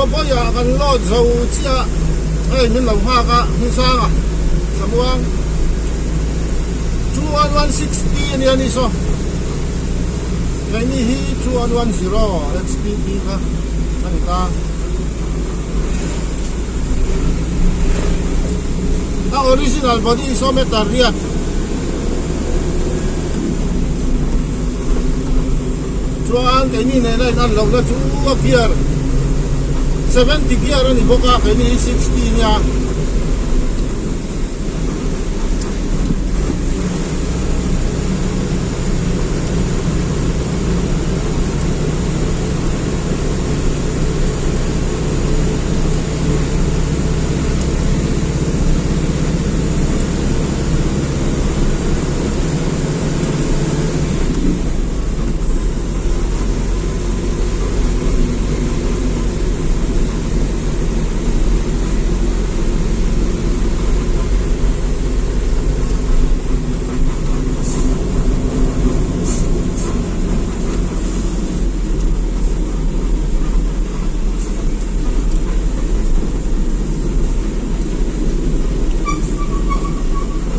Rawpawia kan load zo chiah hei min lo nghak a Hmunsanga Samuang 2160 a nia ni saw keini hi 2110 XPP kha a ni ta. A original body saw meter riat. Chuan keini nena in an lohna chu a gear 70 gear a ni bawk a keini hi 60 nia.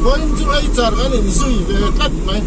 Vawiin chu ei char kan inzui ve tlat mai.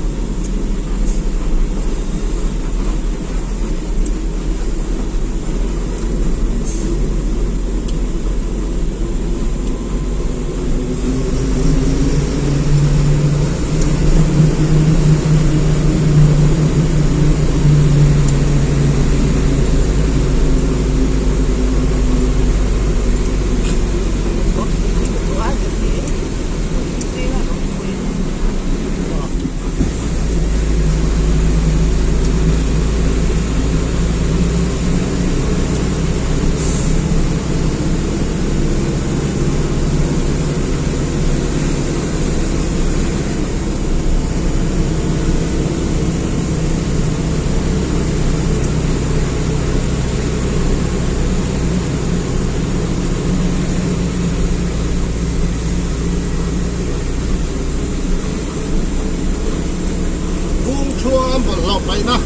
Kung thuam bawlhhlawh paihna.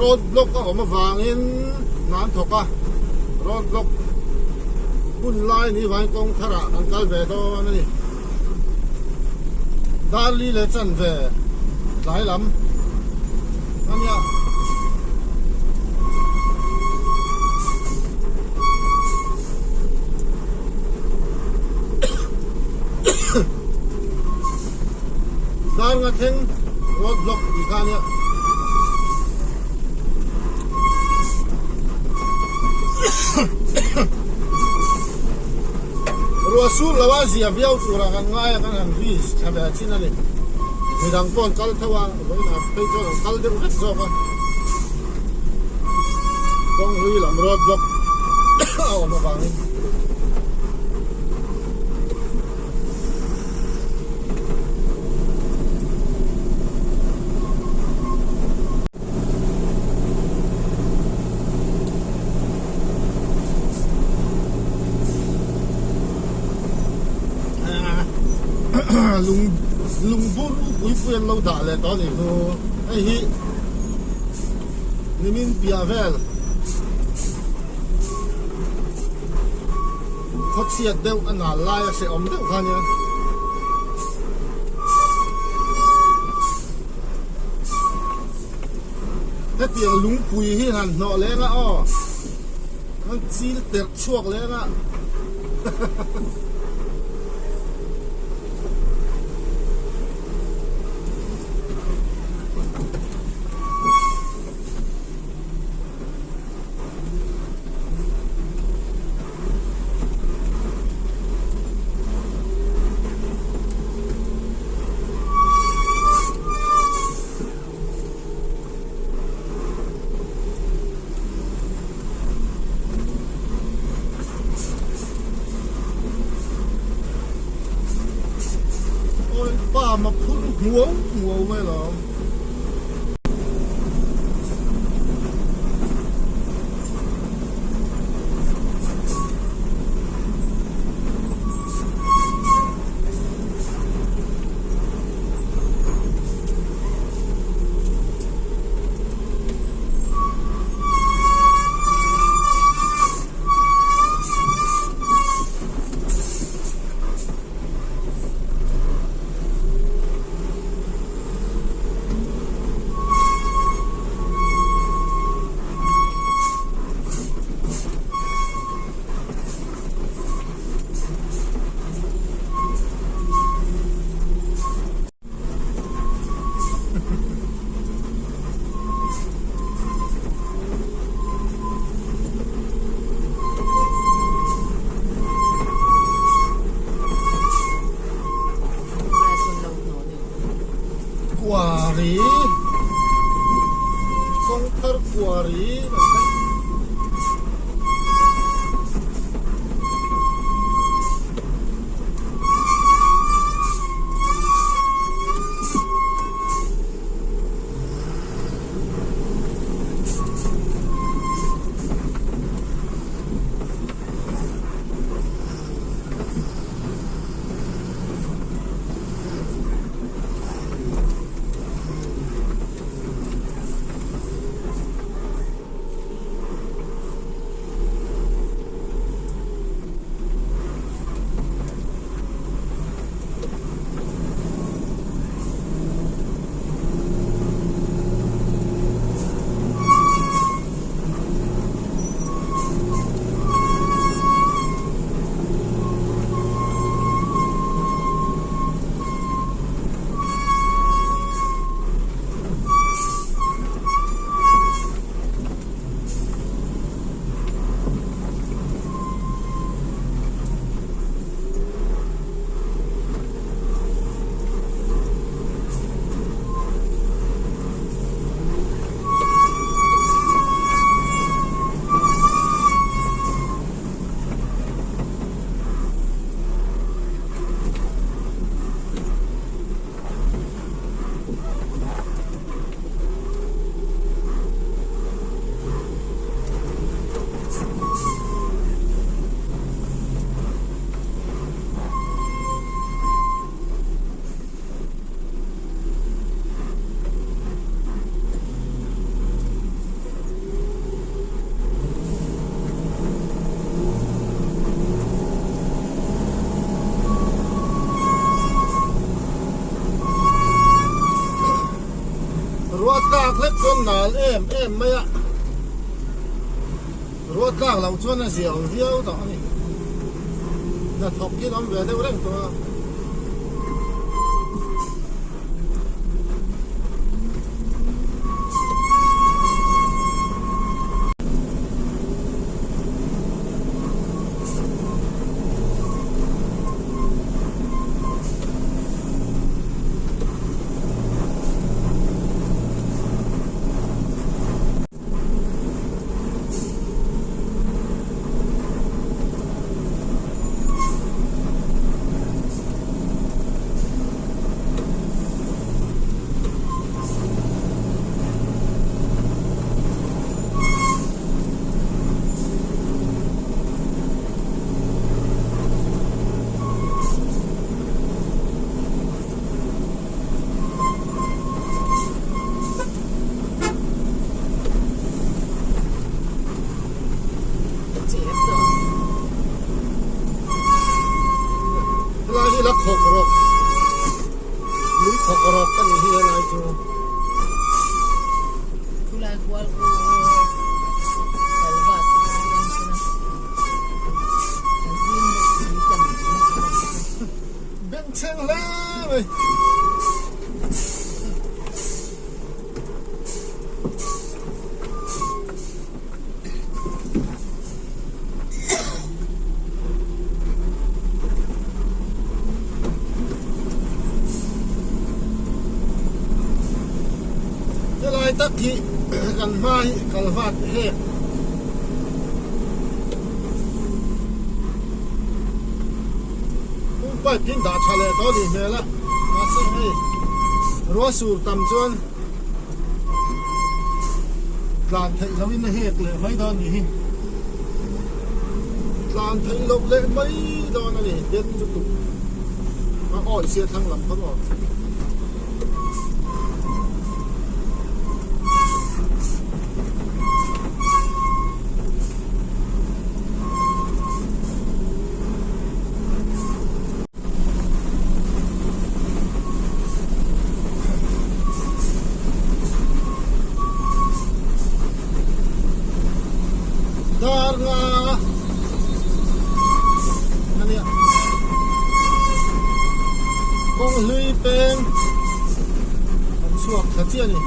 Road block a awm avangin hna an thawk a, road block hun lai ni vangin kawng tharah kan kal ve dawn a ni. Darli leh chanve tlai lam a nia. Dar nga thleng road block tih kha a nia. Ruah sur lo a zia viau turah kan ngai a kan han vis thla ve chin a ni. Midang pawh an kal tho a, vawiinah phei chuan an kal deuh vek zawk a. Kawng hlui lam road block a awm avangin. Lung lungbur pui pui an lo dah leh tawh a nih chu hei hi nimin piah vel. Khawchhiat deuh a nal lai a hrehawm deuh kha nia. Hetiang lungpui hi han hnawh leng a aw. An chil terh chhuak leng a. Awi pa ma phur hmuau hmuau mai lo. nal em em mai a, ruah tlak loh chuan a zia awm viau tawh a ni. Hnathawk hi an awm ve deuh reng tawh a. Helai hi la khawk rawk lung khawk rawk a nih hi helai chu. Khulai kual khu kalvat an sana an zing tam. Bengchheng hle mai. Helai tak hi kan hma hi kalvat hek Kung pipe hi an dah tha leh tawh a nih hmel a mahse hei ruah sur tam chuan tlan theih loh in a hek leh mai dawn a nih hi tlan theih loh leh mai dawn a ni den lutuk a awi sia thlang lam kha maw. Dar nga a nia kawng hlui peng an chhuak thla chiah a ni.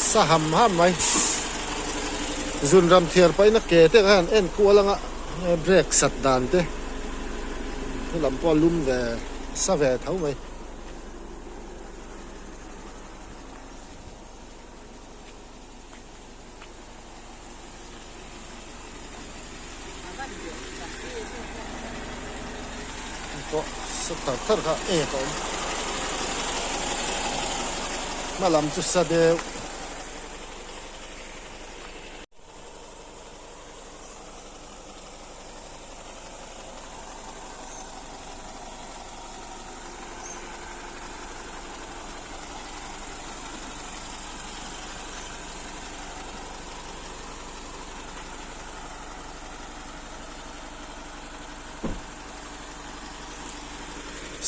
Sa ham ham mai zun ram thiar pahin a ke te khan en kual anga brake sat dan te he lam pawh a lum ve sa ve tho mai. Pawh sa thar thar kha ek a awm hma lam chu sa deuh.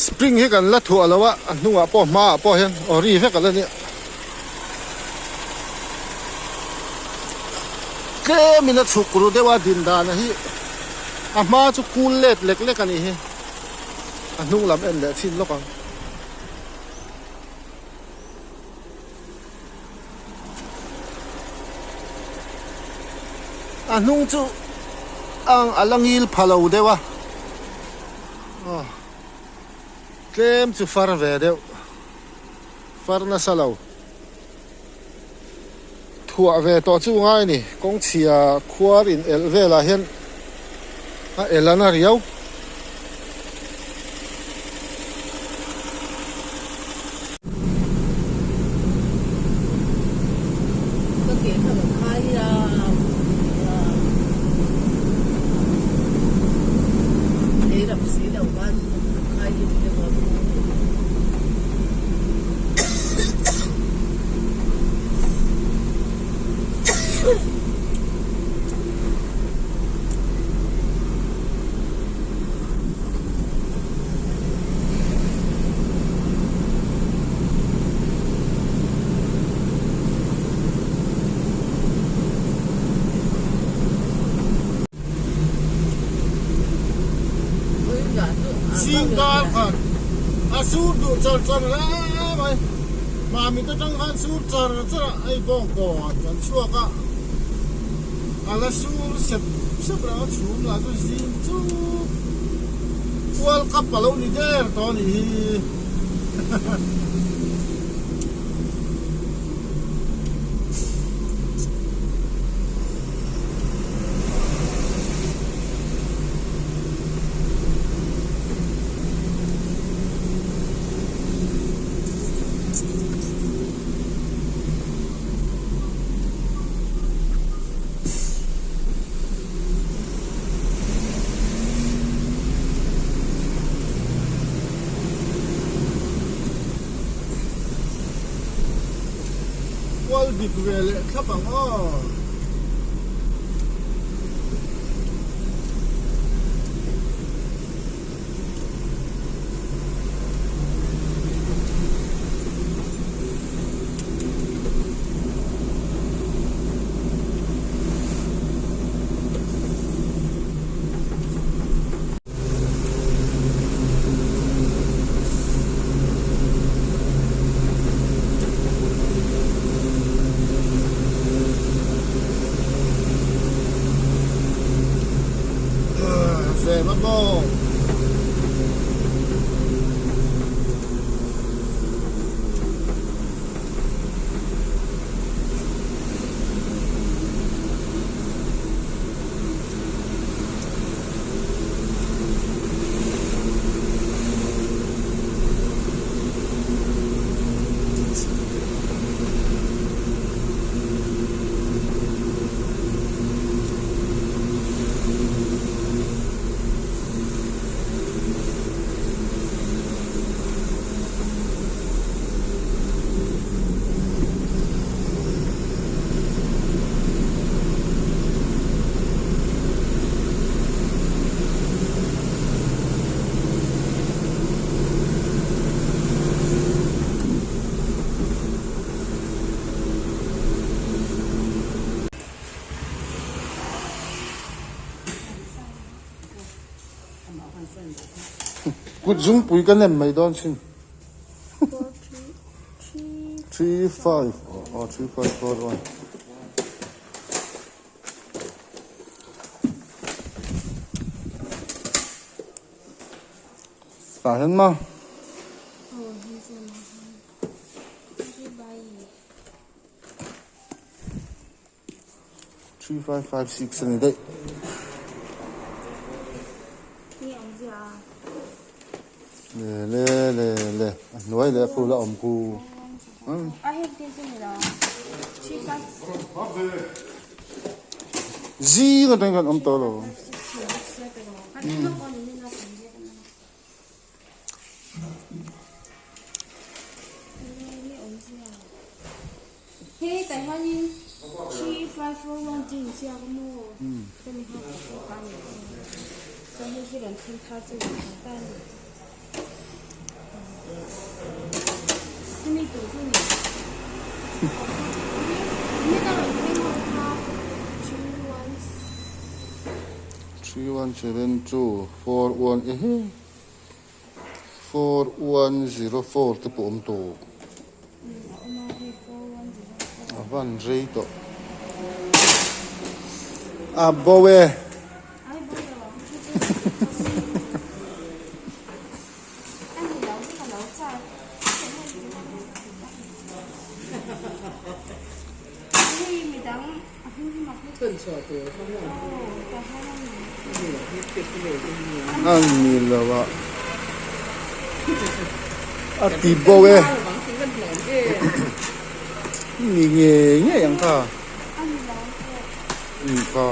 Spring hi kan la thuah lo a a hnungah pawh hmaah pawh hian aw ri vek a la nia tlemin a chhuk ru deuh a din dana hi a hma chu kul let lek lek a nih hi a hnung lam en leh chin lawk ang. A hnung chu ang a la ngil pha lo deuh a aw tlem chu far ve deuh far nasa lo thuah ve tawh chu ngai a ni kawng chhia khuar in elh velah hian a elh a na riau. Zing dar khan a sur duh char char hle mai. Mami te tang khan sur char char a hei bawng kaw ah kan chhuak a, a la sur sep sep reng a chhum lah chu zing chu World Cup a lo ni der tawh a nih hi. Kual dik ve leh thlap ang aw. Zema maw? Kut zungpui ka nem mai dawn sin. 3 5 oh 3 5 4 1 Tah hian maw? 3556 a ni daih. Le le le le a hnuai leh a phul a awm khu. Zing atang khan awm tawh lo. 3172 41 ehe 4104 te pawh awm tawh a van rei tawh a bo e. A ni lo a a ti bo e ni ngei ngei ang kha. Umm kha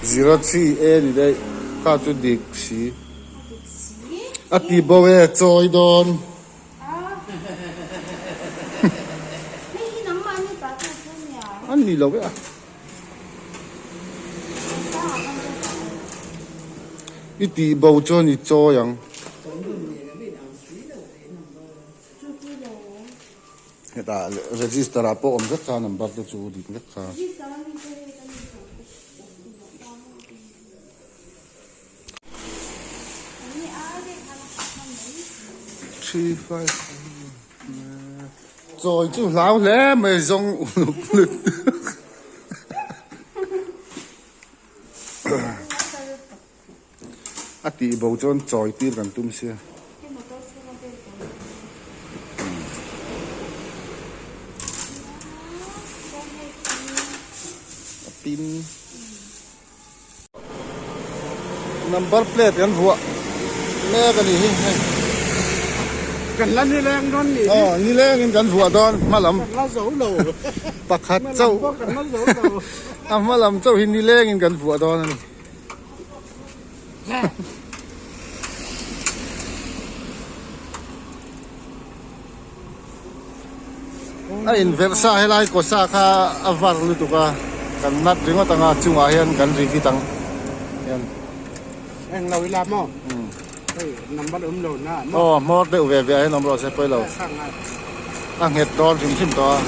03 A ni daih kha chu dik si a ti bo e chawi dawn. A ni lo e a. I tih bo chuan i chawi ang. Hetah register ah pawh awm vek kha number te chu dik vek kha. Chawi chu hlau hle mai zawng uluk lut. A tih bo chuan chawi tir kan tum sia. A pin. Number plate kan vuah mek a nih hi hei. Kan la nileng dawn nih hi. Aw nilengin kan vuah dawn hma lam. Kan la zo lo. Pakhat chauh. Hma lam pawh kan la zo lo. A hma lam chauh hi nilengin kan vuah dawn a ni. A inverh sa helai kaw sa kha a var lutuk a kan nat ringawt ang a chungah hian kan ri vit ang hian. Eng lo ila maw? Hei number awm lo na maw? Aw hmawr deuh ve ve ah hian awm rawh se pawi lo. A nghet dawn hrim hrim tawh a.